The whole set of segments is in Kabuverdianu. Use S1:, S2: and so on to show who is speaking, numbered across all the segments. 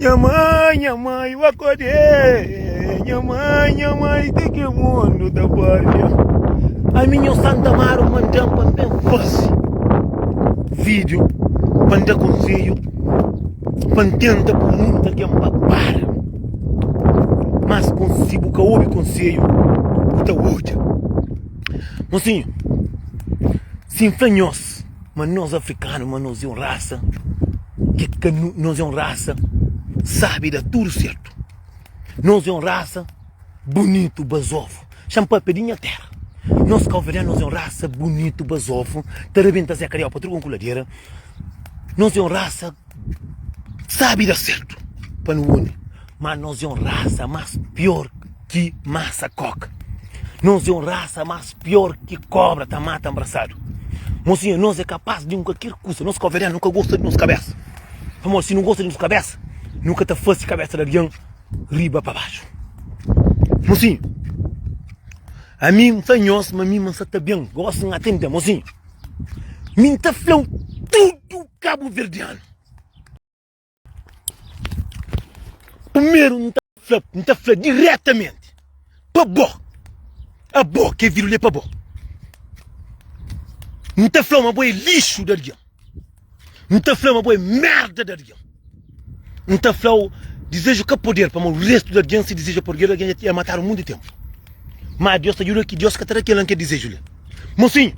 S1: Nha mãe, nha mãe, eu acordei. Nha mãe, nha mãe, de que mundo ta papia? Ami nho Santa Amaro mandam pa N ben fase vídeo pa N da konselho pa N tenta pô mundu algen pa para. Mas si bu ka obi konselho bu ta odja. Mosinhu, si N fla nhos ma nos afrikanu ma nos é un rasa ki ka nos é un rasa sabi da tudu sertu. Nos é un rasa bunitu bazofu. Xa-m papia di nha téra. Nos kauverdianu nos é un rasa bunitu bazofu ta rabenta Zé Kariau pa tudu ku ladera. Nos é un rasa sabi da sertu pa nu uni. Ma nos é un rasa más pior ki masa koka. Nos é un rasa más pior ki kobra ta mata nbrasadu. Mosinha, nos é kapás di un kalker kusa. Nos kauverdianu nu ka gosta di nos kabesa. Pamodi si nu gosta di nos kabesa, nu ka ta fase kabesa di algen riba pa baxu. Mosinhu, ami N fla nhos ma mi ma N sa ta ben. Gosi N atende. Mosinhu, mi N ta fla-u tudu kabuverdianu. Primeru N ta fla, N ta fla diretamenti pa bo, abo ki é vidu li é pa bo. N ta fla-u ma bo é lixu di algen. N ta fla ma bo é merda di algen. N ta fla-u dizeju ka poder, pamodi restu di algen si dizeju é poder, algen dja tinha matadu munti tenpu. Má Deus ta djuda ki Deus ka ta da kel-la ki é dizeju li. Mosinhu,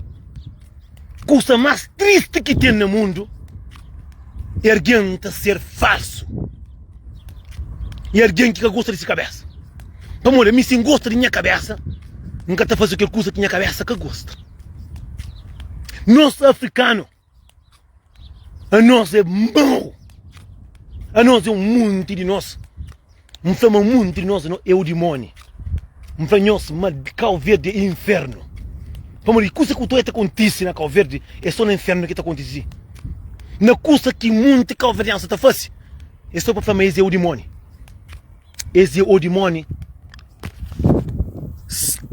S1: kusa más tristi ki ten na mundu é algen ta ser falsu. É algen ki ka gosta di se kabésa. Pamodi ami si N gosta di nha kabésa, N ka ta faze kel kusa ki nha kabésa ka gosta. Nos afrikanu, anos é mau. Anos é un monti di nos. N fla ma un monti di nos é o dimoni. N fla nhos ma Kau Verdi é infernu. Pamodi kusa ku ta kontise na Kau Verdi é so na infernu ki ta kontise. Na kusa ki monti kauverdianu sa ta fase é so pa fla ma es é o dimoni. Es é o dimoni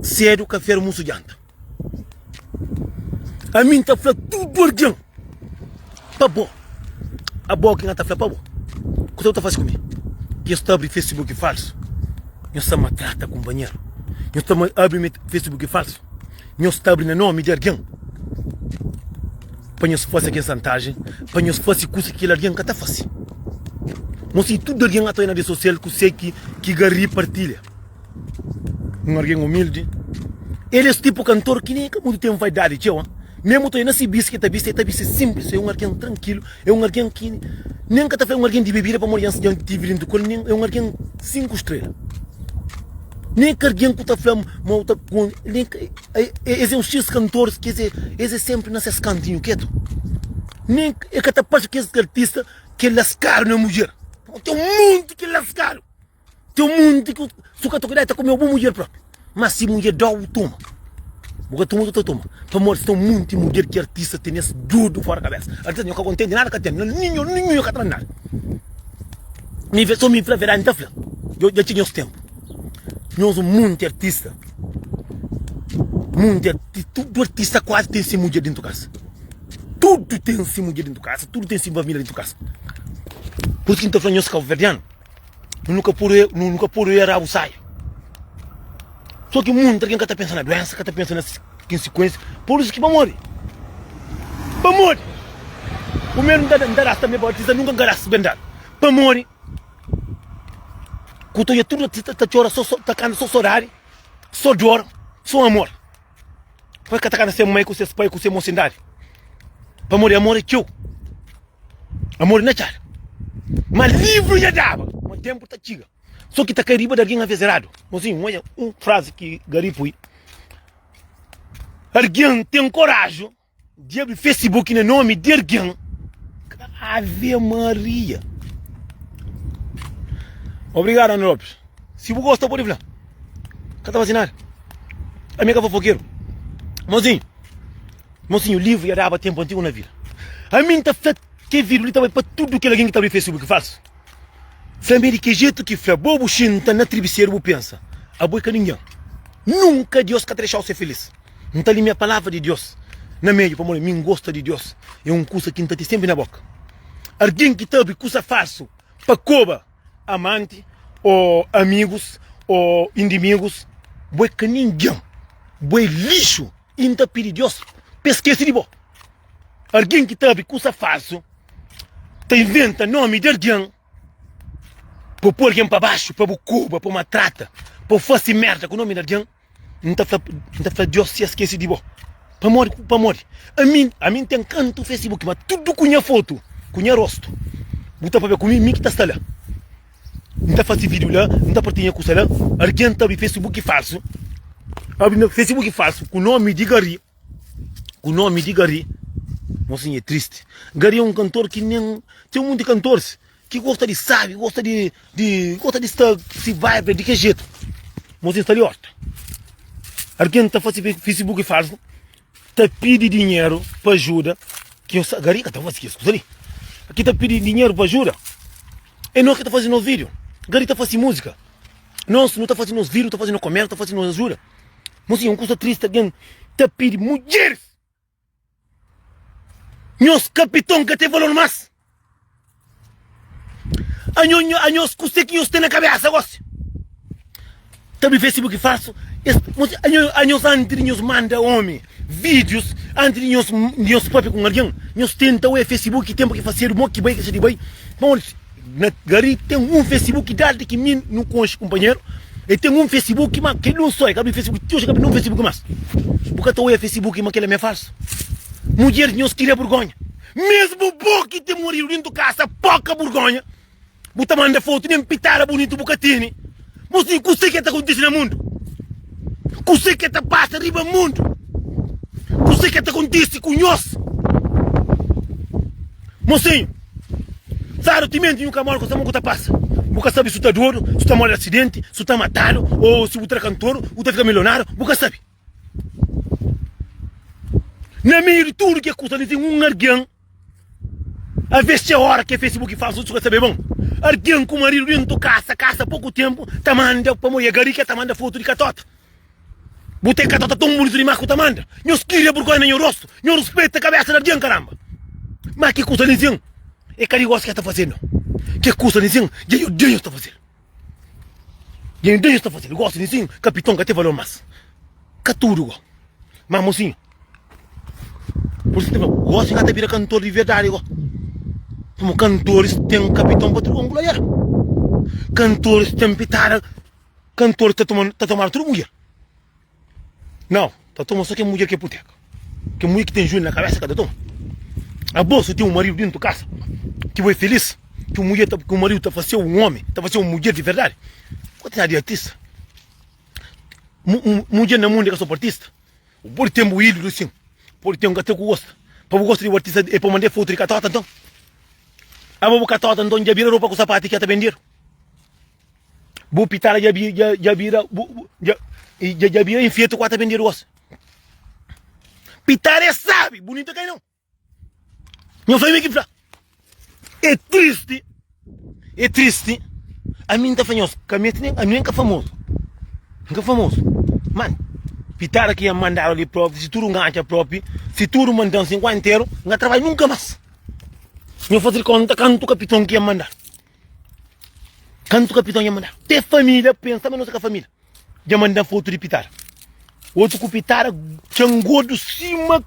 S1: sedu ka feru musu djanta. Ami N ta fla tudu algen pa bo, abo ki N ta fla pa bo. Kusa bu ta fase ku mi? Ki nhos ta abri Facebook falsu, nhos ta matrata kunpanheru. Nhos ta abri Facebook falsu, nhos ta abri na nomi di algen pa nhos fase algen santajen, pa nhos fase kusa ki kel algen ka ta fase. Mos si tudu algen ata na redi sosial kuse ki ki gari partilha. Un algen umildi. El es tipu kantor ki nen ka mutu ten vaidadi txeu, memu ta na si bisti ki ta bisti, el ta bisti sinplis, é un algen trankilu, é un algen ki nen ka ta fla é un algen di bebida pamodi dja N tivi dentu ku el, nen é un algen 5 strela. Nen ka algen ku ta fla ma u ta nen ka es é un xis kantoris ki es é es é senpri na ses kantinhu ketu. Nen e ka ta parse kes artista ki é laskadu na mudjer, ten un monti ki é laskadu. Ten munti ki su ka ta kuidadu ta kumeu bu mudjer propi. Ma si mudjer dau bu toma. Bu ka toma bu ta toma. Pamodi sta munti mudjer ki artista tene es dudu fora kabesa. Artista nho ka kontenti nada ka ten. Ninhun ninhun nho ka ta nada. Mi so mi fla verdadi nta fla. Dja txiga nhos tempu. Nhos un munti artista. Munti artista tudu artista kuazi ten si mudjer dentu kasa. Tudu ten si mudjer dentu kasa, tudu ten si familia dentu kasa. Pur isu ki nta fla nhos kabuverdianu. Nu ka pode, nu ka pode oia rabu saia. Só ki munti algen ka ta pensa na duensa, ka ta pensa na konsikuensia. Pur isu ki pamodi? Pamodi? Primeru N ta N ta das tanbe pa artista, nunka N ka das ben dadu. Pamodi? Ku ta oia tudu artista ta txora so ta kanta so sodadi, so dor, so amor. Pa ka ta kanta se mai ku ses pai ku se mosindadi. Pamodi amor é txeu. Amor na txada. Ma livru dja daba. Ma tempu ta txiga. So ki ta kai riba di algin aves eradu. Mozinhu, odja un frazi ki Gary pui. Algin ten koraju di abri Facebook na nomi di algin. Ave Maria. Obrigadu, Ana Lopes. Si bu gosta, pode fla. Ka ta fasi nada. Ami é ka fofokeru. Mozinhu. Mosinhu, livru ya daba tempu antigu na vida. Ami N ta fla ke vidu li ta bai pa tudu kel algen ki ta abri Facebook falsu. Fla mi di ke jetu ki fla bo bu xinta na tribiseru bu pensa abo é ka ningen. Nunka Dios ka ta dexau ser felis. N ta limia palavra di Dios na meiu pamodi mi N gosta di Dios. É un kusa ki N ta ten senpri na boka. Algen ki ta abri kusa falsu pa koba. Amanti o amigus o indimigus bo é ka ningen bo é lixu i N ta pidi Deus pa e skese di bo. Algen ki ta abri kusa falsu ta inventa nomi di algen pa poi algen pa baxu pa bu koba pa bu maltrata pa bu fase merda ku nomi di algen. N ta fla, N ta fla Deus si es skese di bo. Pamodi? Pamodi? Ami, ami N ten kantu Facebook, ma tudu ku nha fotu, ku nha rostu. Bu ta papia ku mi, mi ki ta sta la. N ta fase vídiu la, N ta partilha nha kusa la. Algen ta abri Facebook falsu, abri na Facebook falsu ku nomi di Gary, ku nomi di Gary. Mosinhu é tristi. Gary é un kantor ki nen, ten munti kantores Ki gosta di sabi, gosta di di gosta di sta si vibe di ke jetu. Mozinho sta li orta. Algen ta fasi Facebook falso, ta pidi dinheru pa ajuda, ki yo sa gari ka ta fasi kes kusa li. Ki ta pidi dinheru pa ajuda, é nos ki ta fasi nos video. Gari ta fasi música. Nos nu ta fasi nos video, ta fasi nos komédia, ta fasi nos ajuda. Mozinho, un kusa triste algen ta pidi mudjeris. Nhos kapiton ka ten valor mas. Anho, anhos kuse ki nhos ten na kabesa gosi? Ta abri Facebook falsu, es, anho, anhos anti di nhos manda omi vídeos, anti di nhos, nhos papia ku un algen, nhos tenta oia Facebook tempu ki fasedu, mo ki bai, ki sa di bai, pamodi Na Gari ten un Facebook dadi ki mi nu konxe kunpanheru e ten un Facebook ma kel un so e ka abri Facebook ti oji ka abri nun Facebook mas bu ka ta oia Facebook ma kel ami é falsu mudjeris nhos kria burgonha mesmu bo ki ten maridu dintu kasa poka burgonha bu ta manda fotu nen pitada bunitu bu ka tene bu sibi kuse ke ta kontise na mundu kuse ke ta pasa riba mundu kuse ke ta kontise ku nhos mosinhu. Fladu timenti nhu ka mori kusa ku ta pasa Bu ka sabi su ta dodu, su ta mori di asidenti, su ta matadu o si bu tra kantoru bu ta fika milionáriu, bu ka sabi. Na meiu di tudu ke kusa li ten un algen Aves txeu ora ke Facebook falsu su ka sabe bon Algen ku maridu dentu kasa, kasa poku tenpu ta manda pamodi e gari ke ta manda fotu di katota. Bu ten katota ton bunitu dimas ku ta manda nhos kiria burgonha na nho rostu, nho ruspeta kabesa di algen karamba. Ma ki kusa li sin e ka di gosi ke ta faze no. Ke kusa li sin dja nho den nhos ta fazel. Dja nho den nhos ta fazel. Gosi li sin kapiton ka ten valor mas. Ka tudu go. Ma mosinhu pur isu N ta fla gosi ka ta bira kantor di verdadi go. Pamo kantoris ten kapiton pa tudu konku ladera. Kantoris ten pitada. Kantor ta toma ta tomadu tudu mudjer? Nau, ta toma so kel mudjer ki é puteka. Kel mudjer ki ten juelhu na kabesa ka ta toma. Abo si ten un maridu dentu kasa ki bo é felis, ki un mudjer ta ki un maridu ta faseu un omi, ta faseu un mudjer di verdadi, bo ten di artista. Mudjer na mundu é ka so pa artista. Bu pode ten bu ídolu sin, pode ten un ka ku gosta. Pa bu gosta di bu artista é pa manda fotu di katota nton? Abo bu katota nton dja bira ropa ku sapatu ki ka ta bendedu. Bu pitada dja dja dja bira bu bu dja dja dja bira infetu ku ata bendedu gosi. Pitada é sabi, bunitu é kai não. Nho fla mi ki fla. É tristi, é tristi. Ami nta fla nhos, ka mesti nem, ami nem ka famoso. Nka famoso. Man, pitada ki nha mandadu li propi, si tudu ngancha propi, si tudu mandan 50 interu, nka trabadja nunka mas. Nho fazi konta kantu kapiton ki nha mandadu. Kantu kapiton dja manda te família pensa ma nos é ka família dja manda fotu di pitada otu ku pitada txan gordu sima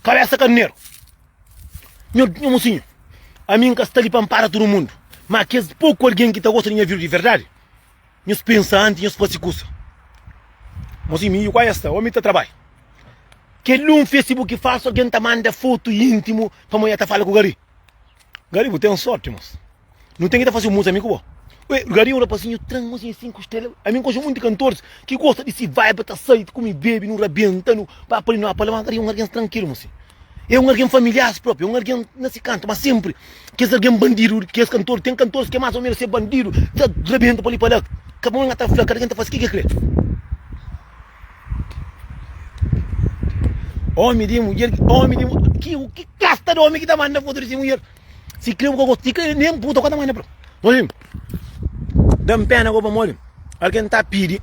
S1: kabesa karneru nho nho mosinhu ami n ka sta li pa npara tudu mundu ma kes poku algen ki ta gosta di nha vida di verdadi nhos pensa antis nhos fase kusa mosinhu mi kual es sta omi ta trabadja kel un facebook falsu algen ta manda fotu intimu pamodi el ta fala ku gari gari bu ten sorti mos. Nu ten ki ta fase un múzika ami ku bo. Ue, Gari un rapazinhu tran mozinhu 5 strela. Ami N konxe munti kantoris ki gosta di si vibe ta sai, kume, bebe, nu rabenta, nu ba pa li nu ba pa la. Ma Gari un algen trankilu mosi. É un algen familiar propi, é un algen na si kantu. Ma senpri kes algen bandidu, kes kantor, ten kantoris ki é más o ménus se bandidu, ta rabenta pa li pa la. Ka bon N ta fla, kada ken ta fase ke ke kre. Omi di mudjer, omi di ki ki kasta di omi ki ta manda fotu di si mudjer? Si kre bu ka gosta, si kre nem puta ka ta manda pra. Oji, dam pena go pamodi algen ta pidi,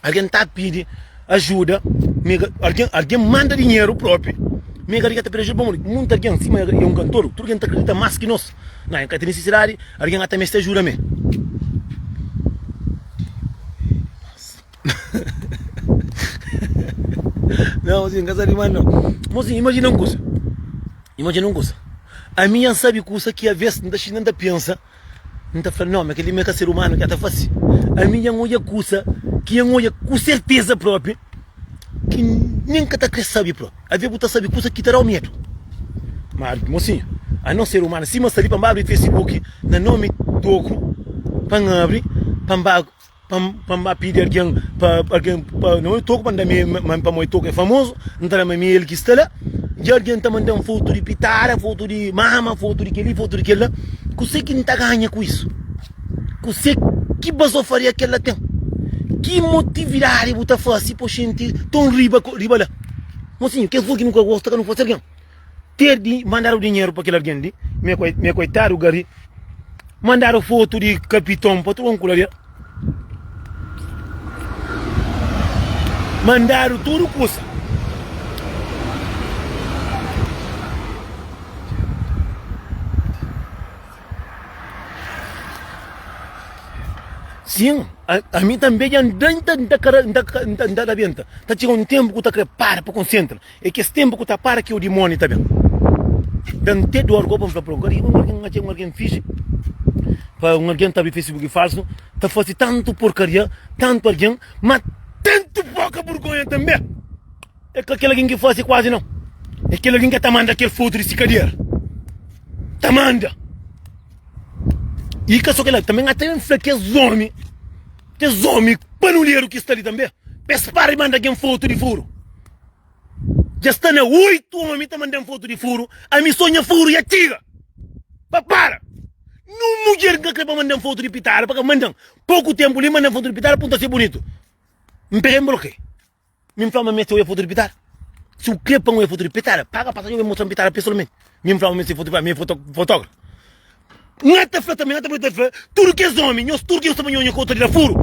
S1: algen ta pidi ajuda, mi ka, algen, algen manda dinheru propi, mi ka ta pidi ajuda pamodi munti algen sima é un kantor, tudu algen ta kridita mas ki nos. Na, ka ten nisisidadi, algen ka ta meste ajuda me. Não, mozinho, ka sabe mais não. Mozinho, imagina un kusa. Imagina un kusa. Ami nha sabe kusa ki aves N ta xinta N ta pensa, N ta fla, não, ma kel-li ma é ka ser umanu ki el ta fase. Ami nha N odja kusa ki nha N odja ku serteza propi ki nen ka ta kre sabe propi. Aves bu ta sabe kusa ki ta da-u medu. Ma, mozinho, anos ser umanu, sima sta li pa N ba abri Facebook na nomi Toku, pa N abri, pa N ba. Pa N ba pidi algen pa algen pa na oi toku pa N da mi ma pamodi toku é famozu N ta da ma mi el ki sta la dja algen ta manda-m fotu di pitada fotu di mama fotu di kel-li fotu di kel-la kuse ki N ta ganha ku isu kuse ki bazofaria kel-la ten ki motividadi bu ta fase pa xinti ton riba riba la mosinhu kes kuza ki nu ka gosta ka nu fase algen ter di mandadu dinheru pa kel algen li mi é koitadu gari. Mandadu fotu di kapiton pa tudu kula Mandadu tudu kusa. Sin, ami tanbe dja N ta N ta N ta rabenta. Ta txiga un tenpu ku ta kre para pa konsentra. É kes tenpu ku ta para ki o dimoni ta ben. Da-m te dor gopa N fla pa un algen, N atxa un algen fixi pa un algen ta abri facebook falsu ta fase tantu porkaria, tantu algen, ma tantu poka burgonha tanbe. É ka kel algen ki fase kuazi nau, é kel algen ki ta manda kel fotu di si kadera, ta manda. I ka so kel-la, tanbe N ta ben fla kes omi, kes omi panuleru ki sta li tanbe, pa es para di manda algen fotu di furu. Dja sta na 8 omi ta manda-m fotu di furu, ami so nha furu ya txiga pa para. Nun mudjer ki ka kre pa manda-m fotu di pitada pa ka manda-m. Poku tenpu li manda-m fotu di pitada punta si é bunitu. N pega i N blokia. Mi N fla ma meste oia fotu di pitada. Si bu kre pa N oia fotu di pitada, paga pasajen pa mostra-m pitada pesoalmenti. Mi N fla ma meste fotu di pitada, mi é fotógrafu. N ta fla tanbe, N ta fla tudu kes omi, nhos tudu ki nhos ta pa nho kota di la furu,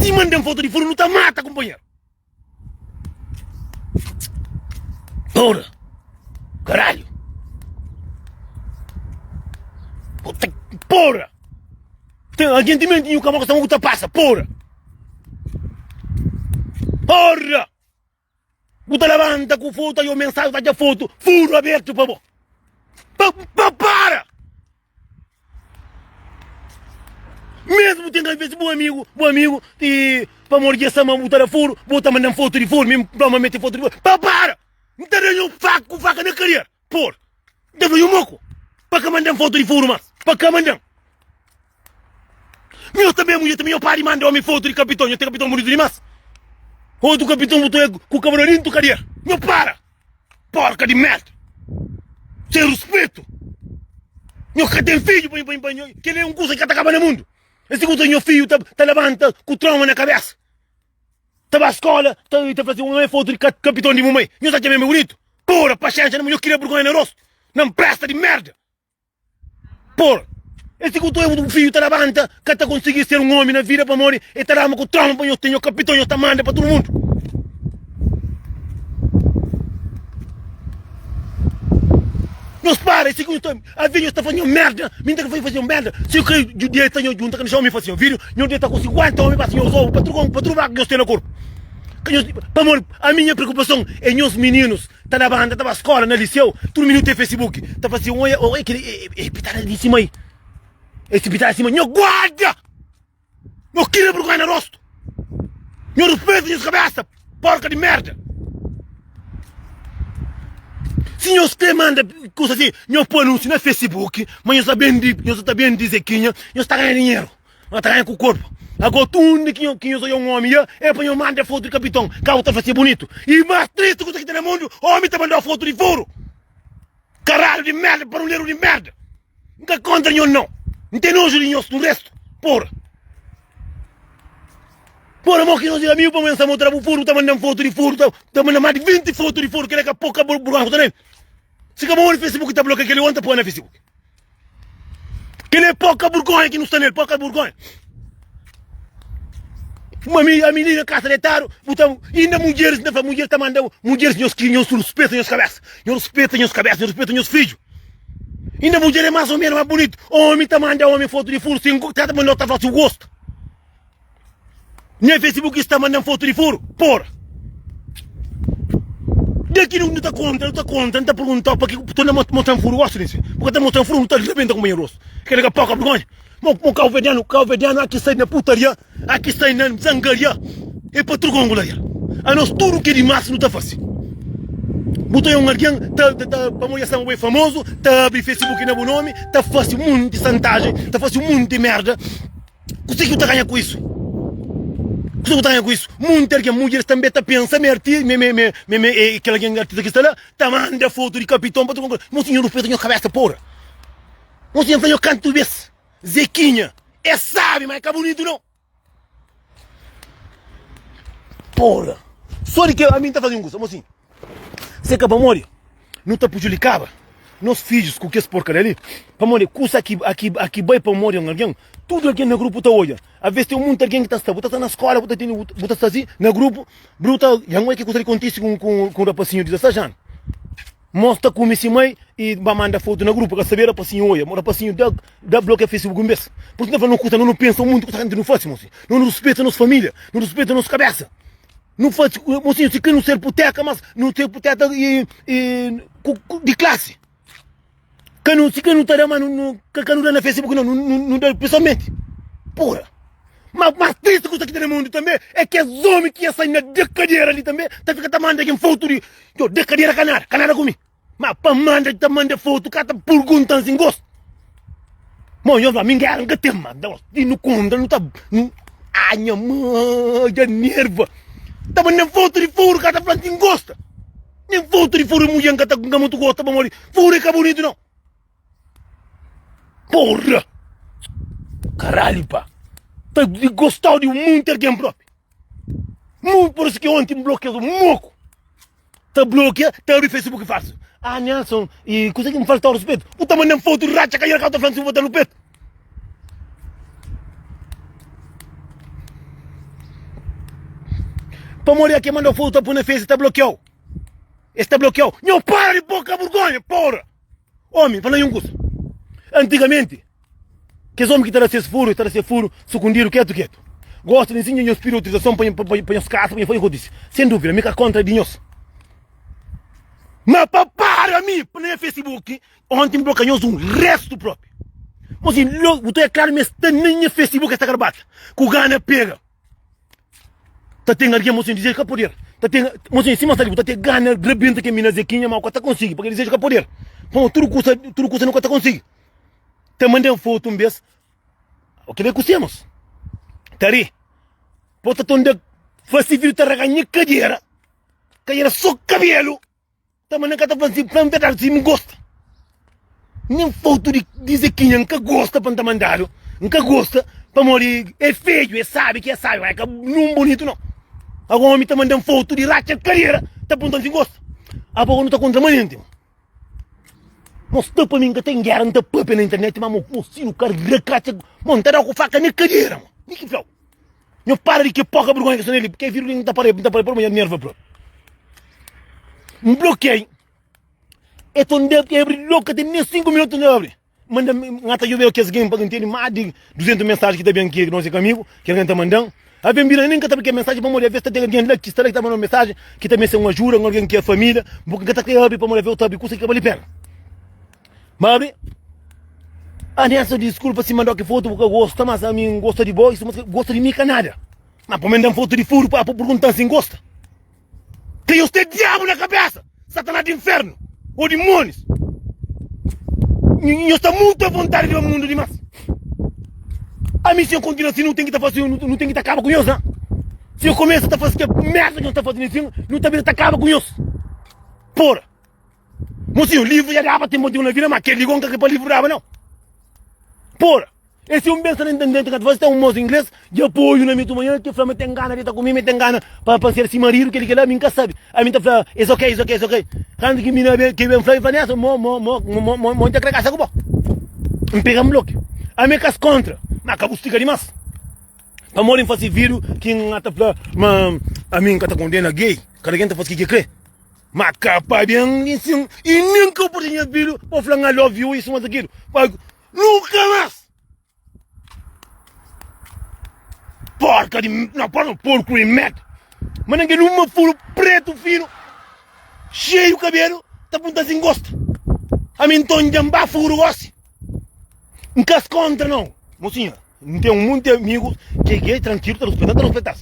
S1: si manda-m fotu di furu nu ta mata kunpanheru. Porra! Caralho! Puta que porra! Tem alguém te mentindo com a mão que passa, porra! Porra! Bu ta levanta ku foto, aí o mensagem tá foto, furo aberto pa bo. Pa, pa para! Mesmu ten ka vez bu amigu, bu amigu i pamodi dja sama bu ta da furu, bu ta mandan fotu di furu, mi N ma mete fotu di furu. Pa para! N ta da nho faka ku faka na karier, por. N ta fla nho moku pa ka mandan fotu di furu mas, pa ka mandan. Nho tanbe mudjer tanbe nho para di manda omi fotu di kapiton, nho ten kapiton bunitu dimas. Otu kapiton bu ta ku kabelu dintu kadier. Nho para! Porka di merda! Sen ruspetu! Nho ka ten fidju pa pa pa nho kel é un kusa ki ka ta kaba na mundu. Es ki kusa nho fidju ta ta labanta ku trauma na kabesa. Ta ba skola ta ta fla si un é fotu di kapiton di mumai. Nho ta atxa mesmu é bunitu? Pora, paxenxa na nho kria burgonha na rostu. Na npresta di merda! Por es ki ku bu fidju ta labanta ka ta konsigi ser un omi na vida pamodi e ta dama ku trauma pa nhos ten nhos kapiton nhos ta manda pa tudu mundu. Nhos para es ki nhos ta avi nhos ta fazi nhos merda mi nta ka fazi nhos merda si yo kre deta nhos djunta ka dexa omi fazi nhos video nhos deta ku 50 omi pasa nhos obu pa tudu pa tudu braku ki nhos ten na korpu ka nhos pamodi ami nha preokupason é nhos mininus Ta labanta, ta ba skola, na liseu, tudu mininu ten facebook, ta fla si, oia, oia keli, e, e, pitada di si mai, esi pitada di si mai, nho guarda! Nho kria burgonha na rostu! Nho ruspeta nhos kabesa, porka di merda! Si nhos kre manda kusa si, nho poi anunsiu na facebook, ma nhos ta bendi, nhos ta bendi zekinha, nhos ta ganha dinheru. Nho ta ganha ku korpu. Ago tundi ki nho ki nho oia un omi ia, é pa nho manda fotu di kapiton, ka bu ta fla si é bunitu. I mas tristi kusa ki ten na mundu, omi ta mandau fotu di furu. Karalhu di merda, baruleru di merda. N ka kontra nho nau. N ten noju di nhos, nu restu. Porra. Porra, mo ki nhos é amigu pa mô N sa mo tra bu furu, ta mandan fotu di furu, ta ta manda mas di 20 fotu di furu, kila ka poka burgonha ku ta na el. Si ka bo na facebook ta blokia keli omi ta poi na facebook. Kel é poka burgonha ki nu sta nel, poka burgonha. Uma mi, a menina casa detado, bu ta, inda mudjeris, inda fla mudjer ta manda mudjeris nhos ki nhos ruspeta nhos kabesa, nhos ruspeta nhos kabesa, nhos ruspeta nhos fidju. Inda mudjer é mais ou menos mais bonito. Omi ta manda omi foto di furu, sin, ta manda ta fla si gosta. Nha Facebook sta mandan fotu di furu? Porra! Dja ki nu ta kontra, nu ta kontra, nu ta perguntau pa ki bu ta mostran furu gosi li? Bu ka ta mostran furu, nu ta rebenta kunpanheru rostu. Kel ka poka vergonha. Mo, mo kauverdianu, kauverdianu aki sai na putaria, aki sai na zangaria, e pa trugongu la ya. Anos tudu ki é dimas nu ta fasi. Bu ta oia un algen ta, ta, ta pamodi el sta bo é famozu, ta abri Facebook na bu nomi, ta fasi un monti santajen, ta fasi un monti merda. Kuse ki bu ta ganha ku isu? Kuse ki bu ta ganha ku isu? Munti algen, mudjeris tanbe ta pensa ma é arti, ma, ma, ma, ma, ma é kel algen artista ki sta la, ta manda fotu di kapiton pa tudu konkorda. Mosi, nho ruspeta nho kabesa, pora. Mosi, nho fla nho kantu bes, Zekinha é sabi, ma é ka bunitu nau. Pora. Só di ke ami nta fazi un kusa, mosi, se ka pamodi nu ta pujulikaba nos fidjus ku kes porkaria li, pamodi kusa ki ki ki bai pamodi un algen, tudu algen na grupu ta odja. Aves ten munti algen ki ta sta, bu ta sta na skola, bu ta tene, bu ta sta si na grupu, bu ta, ya n'oja ki kusa li kontisi ku ku un rapasinhu di 16 anu. Mos ta kume si mai i ba manda fotu na grupu ka sabe rapasinhu oia mo rapasinhu da da blokia facebook un bes pur isu na fla no kusa no no pensa munti kusa kantu no fasi mosi no no rispita nos familia no rispita nos kabesa no fasi mosinhu si kre no ser puteka mas no ser puteta i i ku di klasi ka no si kre no ta da ma no no ka no da na facebook no no no da pessoalmente pura ma mas triste kusa ki ta na mundu tambe é kes omi ki ya sai na de kadera li tambe ta fika ta manda kin fotu di Yo de kadera ka nada, ka nada ku mi. Ma pa manda ta manda fotu ka ta purguntan sin gostu. Mo nhos fla mi ngera nka ten ma da di nu kontra nu ta nu ah nha mãe dja nerva. Ta manda fotu di furu ka ta fla sin gosta. Nem fotu di furu mulher nka ta nka mutu gosta pamodi furu é ka bonitu não. Porra! Caralho pá. Ta di gostau di munti algen propi. Mu por isso ki onti N blokia un moku. Ta blokia, ta abri Facebook falsu. Ah Nelson, e kusa ki N faltau respetu? Bu ta mandan fotu ratxa ka kau ta flan si bu bota no petu. Pamodi a ke mandau fotu ta pui na face ta blokiau. Es ta blokiau. Nho para di boka burgonha, porra! Omi, fala un kusa. Antigamenti, kes omi ki ta da ses furu, ta da ses furu sukundidu, ketu ketu. Gosta di nsinha nhos pidi autorizason pa pa nhos kasa, pa nhos faze kontise. Sen duvida, mi ka kontra di nhos. Ma pa para mi na nha Facebook, onti N bloka nhos un restu propi. Mosi, bu ta oia klaru ma es sta na nha Facebook es ta garbata ku gana pega. Ta ten algen mosinhu dizeju ka poder Ta ten mosinhu sima sta li bu ta ten gana rabenta kel mina Zekinha ma bu ka ta konsigi pake dizeju ka poder Pamodi tudu kusa tudu kusa nu ka ta konsigi Ta mandan fotu un bes o kel-li é kuse mos Ta ri po ta tonda fasi vidu ta raganha kadera Kadera so kabelu. Ta ma N ka ta fla si fla-m verdadi si N gosta Nen fotu di di Zequinha N ka gosta pa N ta mandadu N ka gosta pamodi é fedju é sabi ki é sabi ma é ka nun bonitu nau Agora omi ta manda-m fotu di ratxa kadera ta punta-m si N gosta Abo nu ta kontra manenti Mo sta pa mi N ka ten gera N ta papia na internet ma mo si nu ka rakatxa mo N ta da ku faka na kadera mo Mi ki fla-u. Nho para di ke poka burgonha ki sta neli, ke vidu li nta para, nta para por manha nerva propi. N blokei. E ton de abri logo ka ten nem 5 minutu n abri. Manda n ata djobe kes gen pa n tene mas di 200 mensaji ki ta ben ki nos é ka amigu, ki algen ta mandan. Aven bira nen ka ta abri ke mensaji pamodi aves ta ten algen la ki sta la ki ta mandan mensaji ki ta meste un ajuda, un algen ki é familia, bu ka ta kre abri pamodi aves ta abri kusa ki ka bali pena. Ma abri Ah Nelson disculpa si mandau ki foto bu ka gosta mas ami n gosta di bo i suma gosta di mi ka nada ma pa mandan foto di furu pa perguntan si n gosta ka nhos ten diabu na kabesa satanás di infernu o dimonis nhos sta mutu avontadi riba mundu dimas ami si nhos kontinua si nu ten ki ta fasi nu ten ki ta kaba ku nhos ha si nhos kumesa ta fasi ke merda ki nhos ta fasi nisin nu ta bira ta kaba ku nhos pora. Mosinhu, livru dja daba ten motivu na vida, ma kel li go N ka kre pa livru daba nau. Pora, e si un ben sta na intendenti ka ta fasi, ten un mosu ingles dja poiu na mi tumanha ki fla ma ten gana dita ku mi, ma ten gana pa pa ser si maridu, kel li kel la, mi N ka sabi. Ami N ta fla, is ok, is ok, is ok. Kantu ki mina ben ki ben fla, i fla Nelson, mo mo mo mo mo mo N ta kre kasa ku bo. N pega N blokia. Ami N ka kontra, ma ka bu stika dimas. Pamodi N fasi vidu ki N ta fla ma ami N ka ta kondena gay, kada ken ta fasi ki ke kre. Ma ka pabia N sin i nin ka bu pudi nha filhu pa fla-m I love you isu mas akilu pa nunka mas. Porka di não, porka não, porku di merda. Mas naquele uma furo preto fino, cheio cabelo, ta punta assim gosta. A mim então jambá furo gosta. Nka kontra não, mocinha. N ten un monti amigus ki é gay, trankilu, ta ruspeta-m, ta ruspeta-s.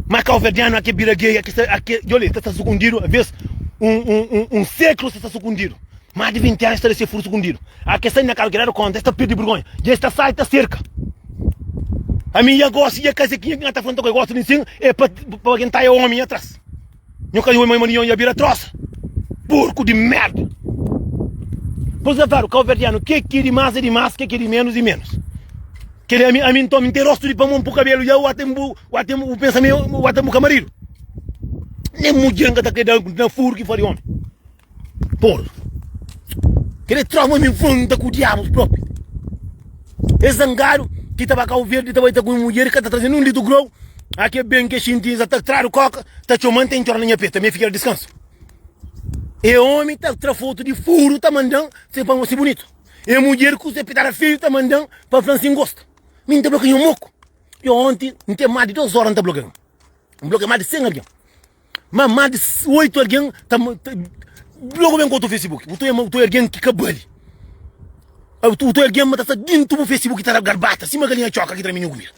S1: Má kauverdianu ake bira gay, ake sta, ake, djoli, ta sta sukundidu, aves un, un, un, un sékulu sta sta sukundidu. Más di 20 anu sta da se furu sukundidu. Ake sai na kaza, ke dadu konta, es ta pirdi burgonha. Dja es ta sai, ta serka. Ami nha gosi dja ka se kenha ki nha ta afronta ku el. Gosi di nsin é pa, pa ken taia omi nha tras. Nho ka obi ma nho bira trosa. Porku di merda. Pois é claro, cabo-verdiano, ke ki di mas é di mas, ke ki di menos é menos. Kele ami, ami ntom, mi tem rosto di pa mon pu cabelo, ya o até bu, o até bu pensa mi, o até bu ka marido. Nem mudjer nka ta kre da na furu ki fari homi. Porra. Kele tropa ma mi nfronta ku diabos propi. É zangadu ki ta ba Cabo Verde ta bai ta ku mudjer ka ta traze num litro grou. A ke ben ke xinti sa ta tradu koka ta txoman ta intxora na nha pé ta me fika deskansu. E omi ta tra foto di furu ta mandan se pa si bunitu. E mudjer ku se pitara feio ta mandan pa flan si ngosta. Mi nta blokia nho moku. E onti nte mais di 2 horas nta blokia. Nblokia mais di 100 algen. Ma más di 8 algen ta, ta logo ben konta Facebook. Bu toi, toi algen ki ka bali. Bu toi algen ma ta sta dintu bu Facebook ta garbata sima galinha txoka ki ta minha kumida.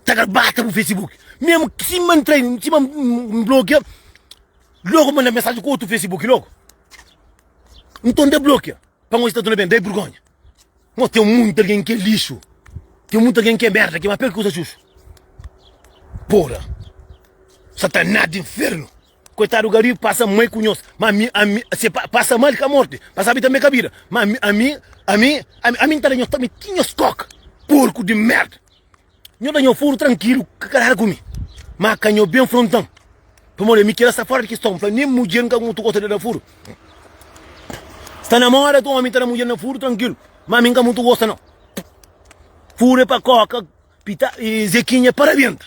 S1: Ta garbata bu Facebook. Mesmo sima ntra, sima nblokia, logo manda mensagem ku otu Facebook logo. Nton da blokia. Pa nós ta tuna ben, dai burgonha. Nós tem muito alguém que é lixo. Tem muito alguém que é merda, que é mais pior que usa xuxu. Porra. Satanás de inferno. Coitado do gari passa mãe com nós. Mas a mim, a mim, se passa mal com a morte. Passa a também com a vida. Mas a mim, a mim, a mim, a mim, a mim tá nós também tinha os coca. Porco de merda. Nho da nho furu tranquilo, que caralho comi. Mas canho bem frontão. Pamodi mi kila sta fora di kiston. Fla nem mudjer nka mutu gosta di da furu. Sta na moda tu omi ta da mudjer na furu tranquilo. Mas mi nka mutu gosta não. Furu é pa coca, pita e zequinha pa rabenta.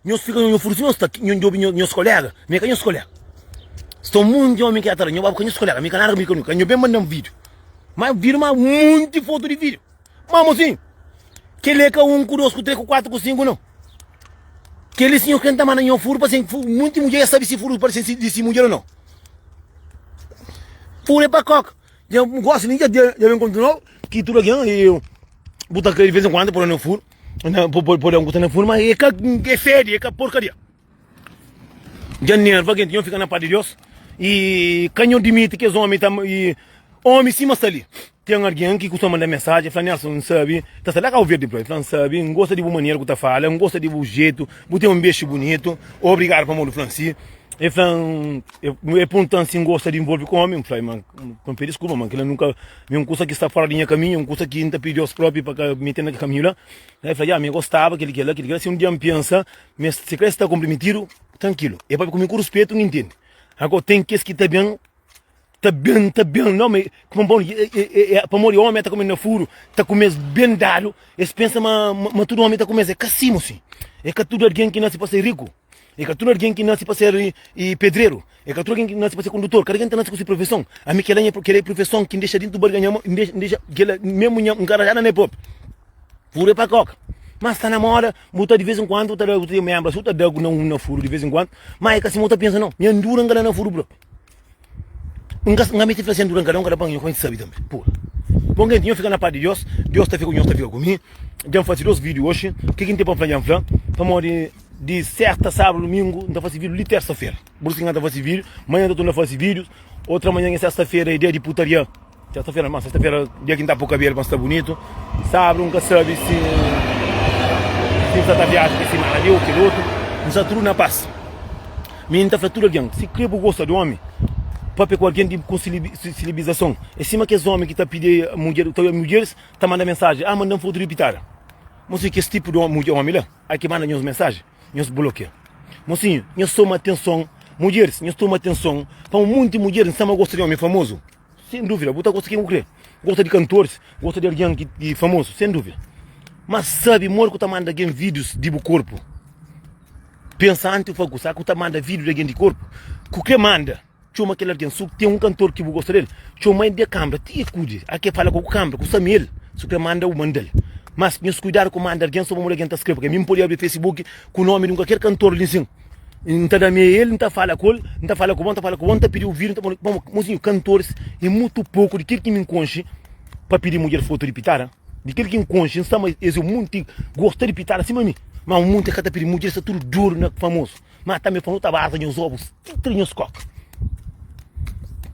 S1: Nhos fika nho furu si nhos sta nho djobi nhos kolega, mi ka nhos kolega. Sta un monti omi ki ata la, nho ba ka nhos kolega, mi ka nada mi ka nunka. Nho ben mandan video. Mas video ma monti foto di video. Mas mocinho, keli é ka 1 ku 2 ku 3 ku 4 ku 5 não. Keli sinhor krê ta manda nho furu pa sen munti mudjer ya sabi si furu parse di si mudjer ou não. Furu é pa koka. Dja gosi li dja dja ben kontinua ki tudu algen e bu ta kre di vez en kuandu pô na furu na pô da un kusa na furu ma é ka é fedi é ka porkaria. Dja nerva kenti nho fika na paz di Deus e ka nho dimiti kes omi ta e omi sima sta li. Ten algen ki kustuma manda mensajen, fla, Nelson, N sabe, ta sta la Kau Verdi propi. Fla, N sabe, N gosta di bu manera ku ta fala, N gosta di bu jetu, bu ten un bexu bunitu, obrigadu pamodi bu fla-m si. El fla-m, el pergunta-m si N gosta di nvolve ku omi. N fla, ma N pidi diskulpa, ma kila nunka, mi un kusa ki sta fora di nha kaminhu, un kusa ki N ta pidi Deus propi pa ka mete na kel kaminhu la. El fla, ya, mi gostaba, kili kila, kili kila. Si un dia N pensa ma si kre sta konprometidu, trankilu. El papia ku mi ku ruspetu, N intende. Agora, ten kes ki ta ben. Ta ben, ta ben, não, mas pamodi omi ta kume na furu, ta kume ben dadu, es pensa ma, ma tudu omi ta kume, é ka si, mosinhu. É ka tudu algen ki nasi pa ser riku, é ka tudu algen ki nasi pa ser e, pedreru, é ka tudu algen ki nasi pa ser kondutor, kada algen ta nasi ku si profison. Ami kela nha, kela é profison ki N dexa dintu barga nha mãe, N dexa, N dexa, kela mesmu nha, N ka rajada na e propi. Furu é pa koka. Mas sta na moda, bu ta di vez en kuandu, bu ta da, bu ta membra, su ta da na un na furu di vez en kuandu, ma é ka sima bu ta pensa não. Nha ndura N ka da na furu propi. N ka, n ka meste fla si N dura N ka da, N ka da pa nho, ka sabe tanbe. Pura. Bon genti, nho fika na paz di Dios, Dios ta fika ku nho, ta fika ku mi. Dja N fase dos video oxi, ke ki N ten pa N fla dja N fla, pamodi di serta, sabadu, dumingu N ta fase video li tersa-fera. Pur isu ki N ka ta fase video, manha N ta torna fase videos, otra manha é sesta-fera é dia di putaria. Sexta-feira, mas sexta-feira, dia ki N ta pô kabelu pa N sta bunitu. Sábadu, N ka sabe si si N sa ta viaja kel simana li ô kel otu. N sta tudu na pas. Mi N ta fla tudu algen, si krê bu gosta di ómi, pâpia ku algen di ku silibizason. É sima kes ómi ki ta pidi mudjer, ta obi mudjeris ta manda mensajen, Ah, manda-m fotu di pitada. Mosi, kes tipu di ómi la, ai ki manda nhos mensajen. Nhos blokia. Mosinhu, nhos toma atenson. Mudjeris, nhos toma atenson. Pamo munti mudjer nsa ma gosta di omi famozu. Sen duvida, bu ta gosta ken ku kre. Gosta di kantoris, gosta di algen ki di famozu, sen duvida. Ma sabi modi ku ta manda algen videos di bu korpu. Pensa antis bu fla kusa ku ta manda video di algen di korpu. Ku kre manda, txoma kel algen. Su ten un kantor ki bu gosta del, txoma el di kambra, ti e kudi. A ke fala ku kambra, ku sa mi el. Su kre manda, bu mandal. Mas nhos kuidadu ku manda algen so pamodi algen ta skrebe, purkê mi N pode abri Facebook ku nomi di un kualker kantor li nsin, N ta da mi el, N ta fala ku el, N ta fala ku bo, N ta fala ku bo, N ta pidi-u vídiu, N ta pamodi mosinhu kantoris é mutu poku di kel ki mi N konxe pa pidi mudjer fotu di pitada. Di kel ki N konxe, N sta ma es é un monti gosta di pitada sima mi, ma un monti ka ta pidi mudjer, sta tudu dodu na famozu. Ma tanbe fla, Nu ta baza nhos obus ti tra nhos koka.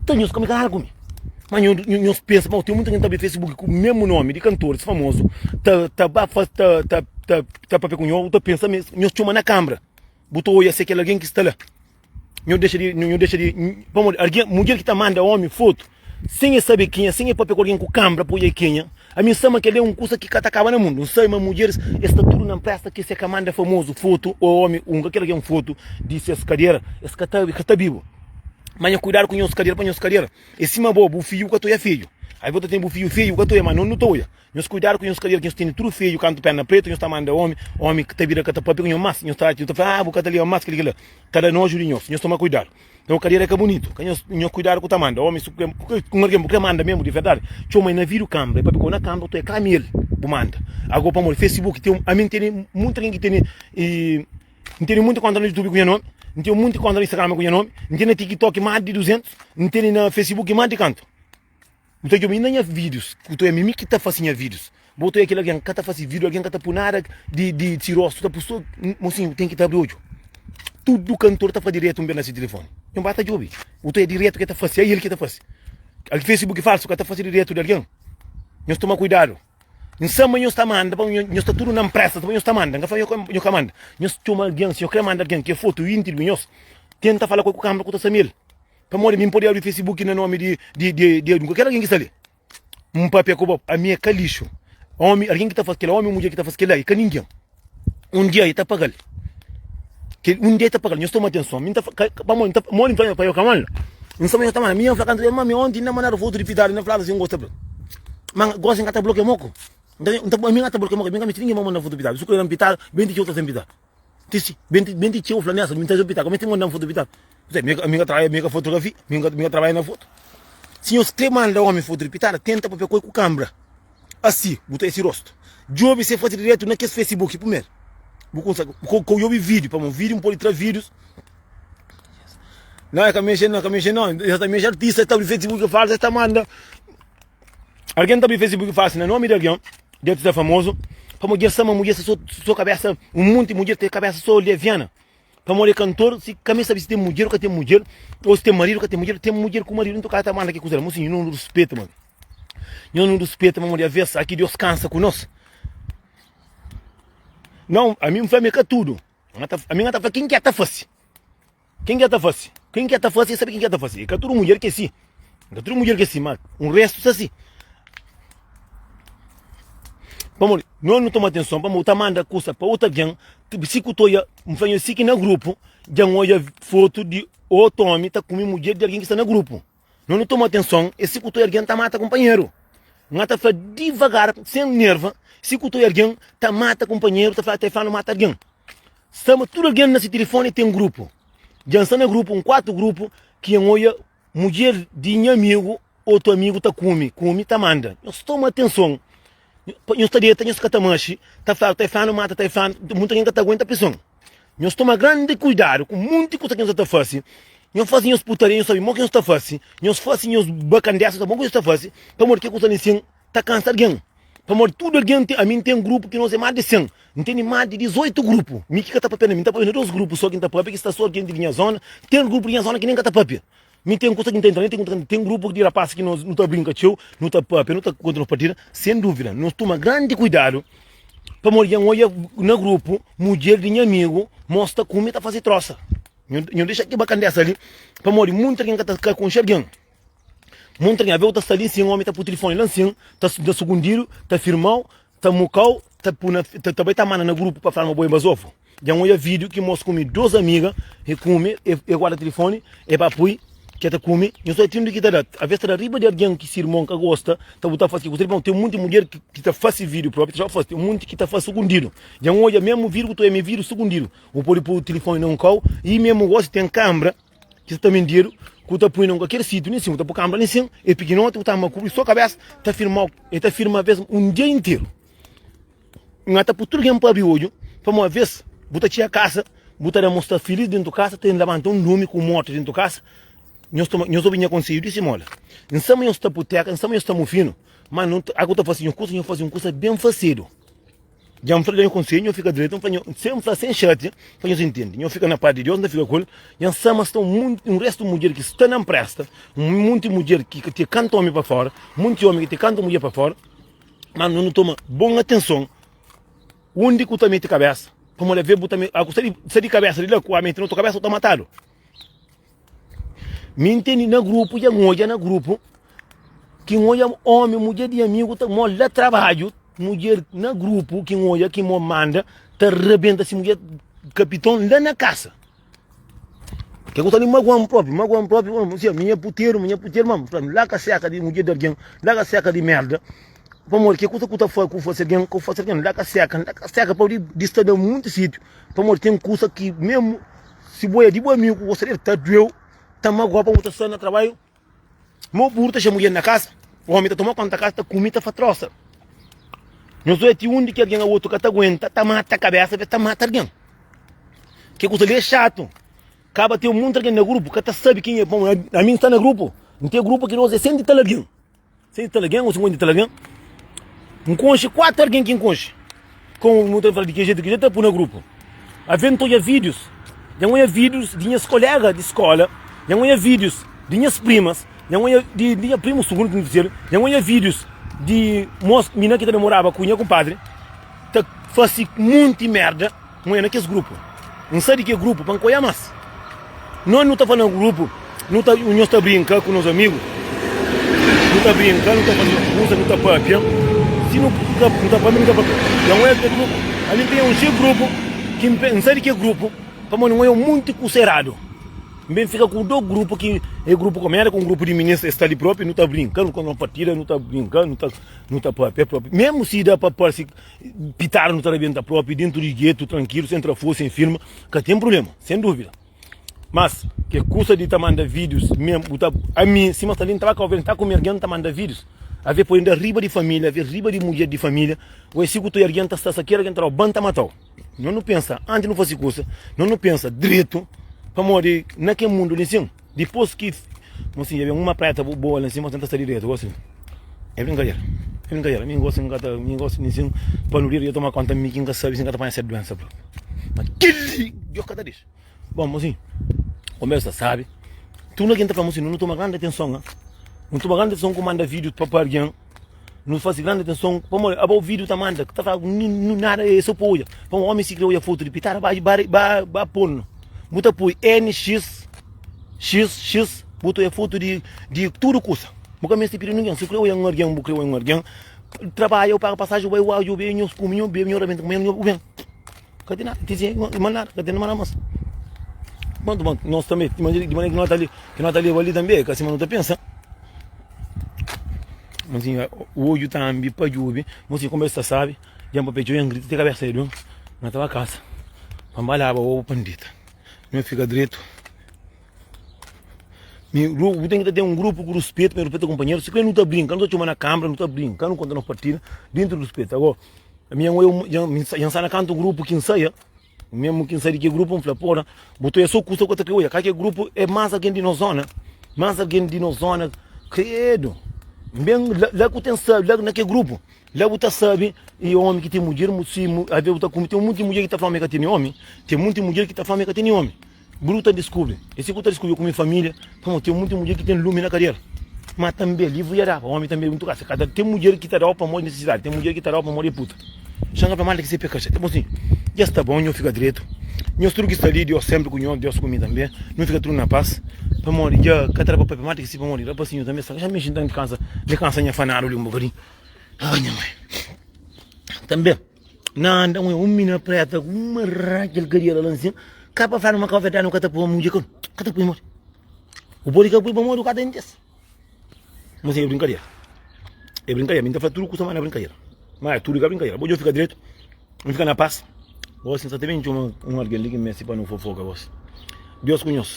S1: Tra nhos koka, mi ka nada ku mi. Ma nhos pensa, ma ten munta algen ta abri Facebook ku mesmu nomi di kantoris famozu ta ta ba faz ta ta ta ta papia ku nho, bu ta pensa ma nhos txoma na kambra, bu ta oia si kel algen ki sta la. Nho dexa di nho dexa di pamodi algen mudjer ki ta manda omi fotu sen e sabe kenha, sen e papia ku algen ku kambra pa oia kenha. Ami N sa ma kel-li é un kusa ki ka ta kaba na mundu. N sabe ma mudjeris es sta tudu na npresta ki se ka manda famozu fotu ô omi un ka kel algen fotu di ses kadera, es ka ta ka ta bibu. Ma nha kuidadu ku nhos kadera pa nhos kadera é sima bo, bu fidju bu ka ta oia fedju. Ai bo ta ten bu fidju fedju bu ka ta oia, ma no nu ta oia. Nhos kuidadu ku nhos kadera ki nhos tene tudu fedju kantu perna pretu nhos ta manda omi, omi ta bira ka ta papia ku nhos mas, nhos ta ta fla ah bu ka ta liga mas kel-li kel-la. Ta da noju di nhos. Nhos toma kuidadu. Nton kadera é ka bunitu. Ka nhos nhos kuidadu ku ta manda. Omi su un algen bu kre manda mesmu di verdadi, txoma el na vidu kambra, e papia ku na kambra ku ta e kami el bu manda. Ago pamodi Facebook ten ami N tene munti algen ki tene i N tene munti konta na YouTube ku nha nomi, N tene munti konta na Instagram ku nha nomi, N tene na TikTok mas di 200, N tene na Facebook mas di kantu. Bu ta djobe inda nha videos ku ta mi ki ta fasi nha videos bo ta oia kel algen ka ta fasi video algen ka ta pui nada di di si rostu ta pui so mosinhu ten ki ta abri odju tudu kantor ta fla diretu un ben na si telefoni nhu ba ta djobe bu ta oia diretu ke ta fasi ai el ki ta fasi al facebook falsu ka ta fasi diretu di algen nhos toma kuidadu N sa ma nhos ta manda pa nhos ta tudu na npresa pa nhos ta manda n ka fla nho ka manda nhos txoma algen si nhos kre manda algen ke fotu intimu di nhos tenta fala ku el ku kambra ku ta sa mel. Pamodi mi N pode abri Facebook na nomi di di di di kualker algen ki sta li. N papia ku bo, ami é ka lixu. Omi, algen ki ta fasi kila, omi ou mudjer ki ta fasi kila, i ka ningen. Un dia i ta pagal. Kel un dia i ta pagal. Nhos toma atenson. Mi N ta ka pamodi N ta modi N fla pa yo ka manda. N sta ma nhos ta manda. Mi N fla kantu el mami onti N na mandadu fotu di pitadu N na fladu si N gosta bla. Ma gosi N ka ta blokia moku. N ta N ta ami N ka ta blokia moku. Mi N ka misti ningen pa manda fotu pitadu. Su kre da-m pitadu, ben ti txeu ta sen pitadu. Tisi, benti, benti txeu fla nessa, mi ta pita, como é que mandam foto pita? Mi mi ka trabalha, mi ka fotografia, mi ka mi ka trabalha na foto. Se nhos kre manda homem foto de pitada, tenta papia koi ku cambra. Asi, bu ta esse rosto. Djobe se fasi direto na kes Facebook primeiro. Bu kunsa, ko ko djobe vídeo, pamo vídeo pode tra vídeos. Não, é ka mexe, não, ka mexe não. Já ta mexe artista, ta abri Facebook falso, ta manda. Algen ta abri Facebook falsu na nomi di algen, di artista famozu, pamodi dja sta ma mudjer sta so so kabesa, un monti mudjer ten kabesa so leviana, pamodi kantor si ka mi sabi si ten mudjer o ka ten mudjer, o si ten maridu o ka ten mudjer, ten mudjer ku maridu nton ka ta manda ki kuza la, mo sinhor nu ruspeta mano, nho nu ruspeta pamodi aves aki Deus kansa ku nos, nau ami n fla ma é ka tudu, ami n ta fla ken ki ta fasi. Ken ki ta fase? Ken ki ta fase, sabe ken ki ta fase. É ka tudu mudjer ki é si. É ka tudu mudjer ki é si, ma un restu sta si. Pamodi, nós nu toma atenson, pamodi ta manda kusa pa otu algen, si ku ta oia, N fla nho si ki na grupu, dja N oia fotu di otu omi ta kume mudjer di algen ki sta na grupu. Nós nu toma atenson, é si ku ta oia algen ta mata kunpanheru. N ta fla divagar, sen nerva, si ku ta oia algen ta mata kunpanheru, ta fla, ta fla nu mata algen. Sta ma tudu algen na se tilifoni ten grupu. Dja N sta na grupu, un kuatu grupu ki N oia mudjer di nha amigu, otu amigu ta kume, kume ta manda. Nhos toma atenson, nhos ta deta, nhos ka ta maxi, ta fla, ta fla-nu mata, ta fla-nu, munti algen ka ta aguenta prison. Nhos toma grandi kuidadu ku munti kusa ki nhos ta fase. Nhos fase nhos putaria, nhos sabe mo ki nhos ta fase, nhos fase nhos bakandesa, sabe mo ki nhos ta fase, pamodi ke kusa li sin ta kansa algen. Pamodi tudu algen ten, ami N ten grupu ki nos é más di 100, N tene más di 18 grupu, mi ki ka ta papia na mi, N ta papia na dos grupu so ki N ta papia, ki sta so algen di nha zona, ten grupu di nha zona ki nen ka ta papia. Mi ten kusa ki N ta entra, mi ten ten grupu di rapaz ki nos nu ta brinka txeu, nu ta papia, nu ta konta nos partida, sen duvida, nos toma grandi kuidadu, pamodi dja N odja na grupu mudjer di nha amigu mos ta kume ta fase trosa. Nho dexa ki bakandesa li, pamodi munti algen ka ta ka konxe algen. Monta nha veu ta sta li nsin, omi ta pui tilifoni la nsin, ta ta sugundidu, ta firmau, ta mukau, ta pui na ta ta bai ta manda na grupu pa fla ma bo é bazofu. Dja N odja video ki mos kume dos amiga, e kume, e e guarda tilifoni, e ba pui ke ta kume, nhos odja ti undi ki ta da, aves ta da riba di algen ki si irmon ka gosta, ta bu ta fasi ki kusa li, ten munti mudjer ki ki ta fasi video propi, ta fasi, ten munti ki ta fasi sugundidu. Dja N odja mesmu video ku ta odja me video sugundidu, bu pudi pui tilifoni na un kau, i mesmu gosi ten kambra. Ki sta mindidu ku ta pui na un kualker sitiu, nin sin ku ta pui kambra, nin sin e pikinoti ku ta ama kubri so kabesa, ta firmau, e ta firma ves un dia interu. N ata pui tudu algen pa abri odju, pamodi avês bu ta txiga kasa, bu ta da mostra filis dentu kasa, ta labanta un lumi ku morti dentu kasa. Nhos toma, nhos obi nha konsedju di simola. N sa ma nhos sta puteka, N sa ma nhos sta mufinu, ma nu ta, aku ta fasi nhos kusa, nhos fasi un kusa ben fasedu. Dja N fla da nhos konsedju, nhos fika dretu, N fla nho, sen N fla sen xatia, pa nhos intende. Nhos fika na pas di Deus, N ta fika ku el. Dja N sa ma sta un monti, un restu mudjer ki sta na npresta, un monti mudjer ki ka te kantu omi pa fora, monti omi ki te kantu mudjer pa fora. Ma nu toma bon atenson undi ku ta mete kabesa, pamodi ave bu ta mete, aku sta di kabesa di la ku a mete na otu kabesa, bu ta matadu. Mi ntende na grupu, dja N odja na grupu ki N odja omi, mudjer di amigu ta mo la trabadju, mudjer na grupu ki N odja ki mo manda ta rabenta si mudjer kapiton la na kasa. Ke ku ta li maguan propi, maguan propi, mi nha puteru, mi nha puteru, ma fla la ka seka di mudjer di algen, la ka seka di merda. Pamodi ke kusa ku ta fa ku fase algen, ku fase algen, la ka seka, la ka seka pabia di sta na munti sitiu, pamodi ten kusa ki mesmu Si bo é di bo amigu ku gosta del, ta dueu, ta magoa pa bu ta sta na trabadju. Mo buru ta xa mudjer na kasa, omi ta toma konta kasa, ta kume, ta fa trosa. Nhos odja ti undi ki algen a otu ka ta aguenta, ta mata kabesa, ta mata algen. Ke kusa li é xatu. Kaba ten monti algen na grupu ka ta sabe ken é. Bom, ami N sta na grupu, N ten grupu ki nos é senti tal algen. Sem tal algen ou 50 tal algen. N konxe 4 algen ki N konxe. Komu nu ta fala di ki jetu ki jetu ta pui na grupu. Aves N ta odja vídius. Dja N odja vídius di nhas kolega di skola, dja N odja vídius di nhas primas, dja N odja di nha primu sugundu, primu terseru, dja N odja vídius di mos mina ki ta namoraba ku nha kunpadri ta fase munti merda. N oia na kes grupu. N sai di ke grupu pa N ka oia mas. Nos nu ta fala na grupu, nu ta, nos ta brinka ku nos amigu, nu ta brinka, nu ta faze nos kusa, nu ta papia. Si nu ka, nu ta papia, nu ta papia. Dja N oia ke grupu, ami N ten un xeiu grupu ki N N sai di ke grupu pamodi N oia un monti kusa eradu. N ben fika ku do grupu ki é grupu komédia ku un grupu di minis, es sta li propi, nu ta brinka, nu konta un partida, nu ta brinka, nu ta, nu ta papia propi. Mesmu si da pa parse Pitadu nu ta rabenta propi dentu di getu trankilu sen tra fosi sen firma ka ten problema sen duvida mas ke kusa di ta manda videos mesmu bu ta ami sima sta li nta ba kau verdi nta kume argen nta manda videos ave pode nda riba di familia ave riba di mudjer di familia oi si ku toi argen ta sta sakeru argen ta dau ban ta matau no nu pensa antis nu fasi kusa no nu pensa dretu pamodi na ke mundu li sin. Dipôs ki Mosinhu dja ben uma preta bu boa la nsima, tenta sta diretu gosi. É brinkadera, é brinkadera. Mi gosi N ka ta, mi gosi mi sin paluderu dja toma konta mi ki N ka sabi si N ka ta panha ser duensa propi. Ma kel-li Dios ka ta dexa. Bon, mosinhu, konbersa sabi. Tudu algen ta fla, mosinhu, nu toma grandi atenson, ha. Nu toma grandi atenson ku manda vídiu pa pa algen. Nu fasi grandi atenson pamodi abo vídiu ta manda, ta fla nada é so pa odja. Pamodi omi si kre odja fotu di pitada, ba ba ba pol. Bu ta pui NX X X bu ta odja fotu di di tudu kusa. Bu ka meste pidi ningen. Si bu kre odja un algen, bu kre odja un algen, trabadja, bu paga pasaji, bu bai odja, bu ben, nhos kume, nhos bebe, nhos rabenta kume, bu ben. Ka ten nada, ti ma nada, ka ten nada mas. Prontu, bon, nos tanbe, di manera ki no ta li, ki no ta leba li tanbe, ka sima no ta pensa. Mosinhu, odju tambi pa djubi, mosinhu konbersa sabi, dja N papia txeu, dja N grita ti kabesa dja duen, N ta ba kasa pa N ba laba obu pa N dita. Nho fika dretu. Mi, bu ten ki ta ten un grupu ku ruspetu, pa ruspeta kunpanheru, si kre nu ta brinka, nu ta txoma na kanbra, nu ta brinka, nu konta nos partida dentu di ruspetu. Ago, ami dja N oia, dja N sta na kantu grupu ki N saia, Mesmu ki N sai di ke grupu, N fla, Pora, bu ta oia so kusa ku ta kre oia. Ka ke grupu é más algen di nos zona, más algen di nos zona, kredu. N ben la, la ku ten sabe, la na ke grupu, la bu ta sabe e omi ki ten mudjer, si aves bu ta kume, ten munti mudjer ki ta fla ma e ka tene omi, ten munti mudjer ki ta fla ma e ka tene omi. Bu ta diskubri, e si ku ta diskubri ku mi familia, pamodi ten munti mudjer ki ten lumi na kadera. Ma tanbe livru ya daba, omi tanbe mutu kasa, ka ta ten mudjer ki ta dau pamodi nesesidadi, ten mudjer ki ta dau pamodi e puta. Xanga fla mal ki se peka xate. Mosinhu, dja sta bon, nho fika dretu. Nhos tudu ki sta li, Dios senpri ku nho, Dios ku mi tanbe. Nu fika tudu na pas, pamodi dja ka ta da pa papia mal ki si, pamodi rapasinhu tanbe sta. Xa mexi, nta mi kansa, mi kansa nha fanadu li un bokadinhu. Ai nha mai. Tanbe, na anda un un mina preta ku uma rakel kadiera la nsin, ka pa fladu ma ka verdadi, nu ka ta pui mudje ka, ka ta pui modi. Bu podi ka pui pamodi bu ka ta intende. Mosinhu, é brinkadera. É brinkadera, mi ta fla tudu kusa ma na brinkadera. Ma é tudu ka brinkadera. Bo djo fika dretu, N fika na pas. Gosi N sa ta ben txoma un algen li ki meste pa nu fofoka gosi. Deus ku nhos.